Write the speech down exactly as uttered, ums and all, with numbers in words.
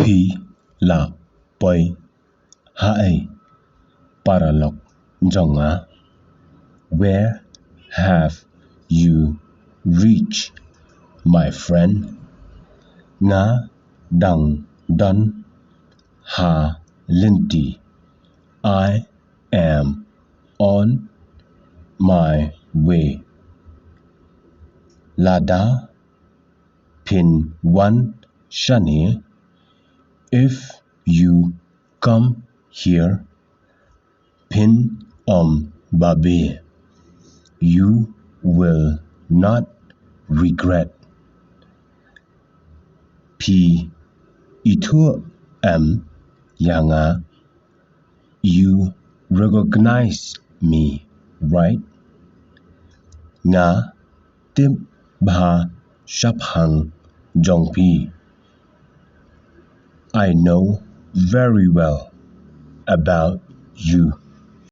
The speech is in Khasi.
Phi la poi haei, paralok jong nga? Where have you reached, my friend? Nga dang don ha lynti. I am on my way. Lada phin wan shane, if you come here, phin ym babe. You will not regret. Phi ithuh em ïa nga? You recognize me, right? Nga tip bha shaphang jong phi. I know very well about you.